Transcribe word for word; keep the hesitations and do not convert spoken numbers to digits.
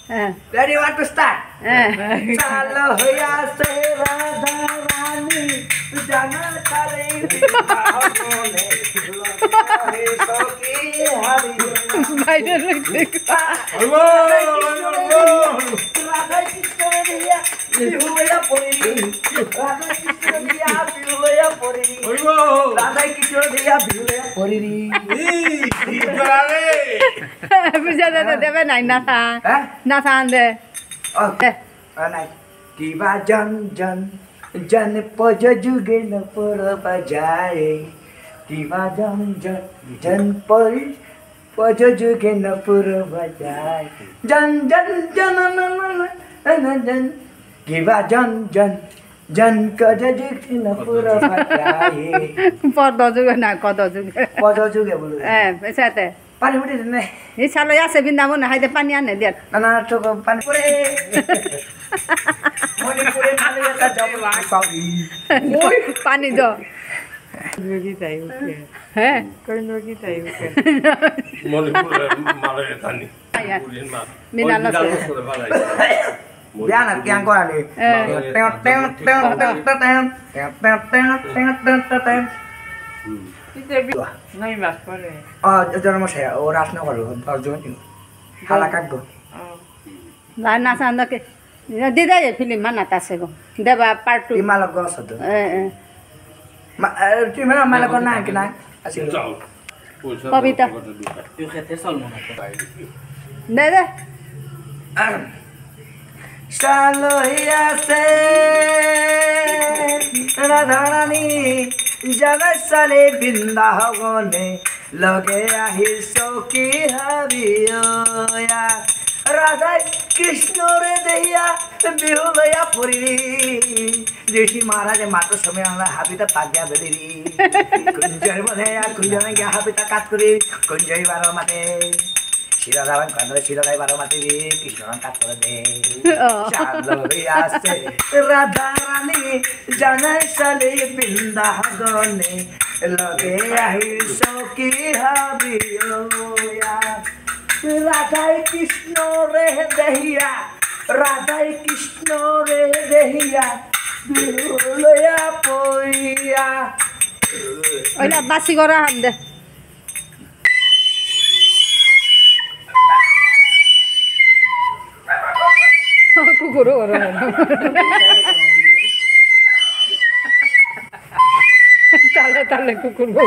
হ্যাঁ। Ready, one, two, start. হ্যাঁ। চালু হইয়াছে রাধা রানী, জানা তারে বিবাহ বলে, লগে সখী হারি। বাইরে রয়েছে। রাধা কৃষ্ণ রে দিয়া, বিহুয়া পড়িরি। রাধা কৃষ্ণ রে দিয়া, বিহুয়া পড়িরি। রাধা কৃষ্ণ রে দিয়া, বিহুয়া পড়িরি। বুঝা যাতে দেবে নাই, না থা। হ্যাঁ? না থা দে। ও, দে। আ, নাই। কিবা জন জন জন পজ যুগে নপুর বাজায়। কিবা জন জন জন পজ, পজ যুগে নপুর বাজায়। জন জন জন ন ন ন ন জন। কিবা জন জন জন কজ যুগে নপুর বাজায়। পদ যুগে না, কদ যুগে। পদ যুগে বুলু। হ্যাঁ, এসাতে। পানি উঠে দে নে। এই চালো আছে বৃন্দাবন, হাইতে পানি আনে দিয়া। না, না, তো পানি পড়ে। মণিপুরে মালে একটা জব পাবি। পানি দাও। রোগী তাই উঠে। হ্যাঁ। কোন রোগী তাই উঠে। মণিপুরে মালে পানি। আয়া। মণিপুরে মা। মিনাল ওই আছে। বিধান করে বানাই। বিয়ানা কিয়াং করানি। এ। টেং, টেং, টেং, টেং, টেং, টেং। টেং, টেং, টেং, টেং, টেং, টেং, টেং। হুম। নাই মাস পরে। অ, জন্ম সে, ও রাসনগর, দশ জন। হালা কাকগো। অ। না, না, সান্দকে। দিদা, এ film মানা তাসে গো। দেবা part two। ইমালক গো সদ। এ, এ। মা-, এ, তুই মানে মালক না কি না? আসি। যাও। পবিতা। দে দে। সালইয়াছে রাধারানী, যাবে সালে বৃন্দাবনে, লগে আহি সখী হাবিয়া। রাধাই কৃষ্ণরে দেহিয়া, বিহুলয়া পড়িরি। ঋষি মহারাজে মাতুর সময় আমরা হাবিতা পাগিয়া বেলিরি। কুঞ্জর বনে আর কুঞ্জর গিয়া হাবিতা কাত করি, কুঞ্জই বারো মাতে। শিরাধারণ কান্দরে শিরাধাই বারো মাতে রে, কৃষ্ণ কাত করে দে। ও। চালইয়াছে রাধারানী, যাবে সালে বৃন্দাবনে, লগে আহি সখী হাবিয়া। রাধাই কৃষ্ণ রে দেহিয়া, রাধাই কৃষ্ণ রে দেহিয়া, বিহুলয়া পড়িয়া। ওইলা বাসি করা হান দে। কুকুর ওর। তালে তালে কুকুর ওর।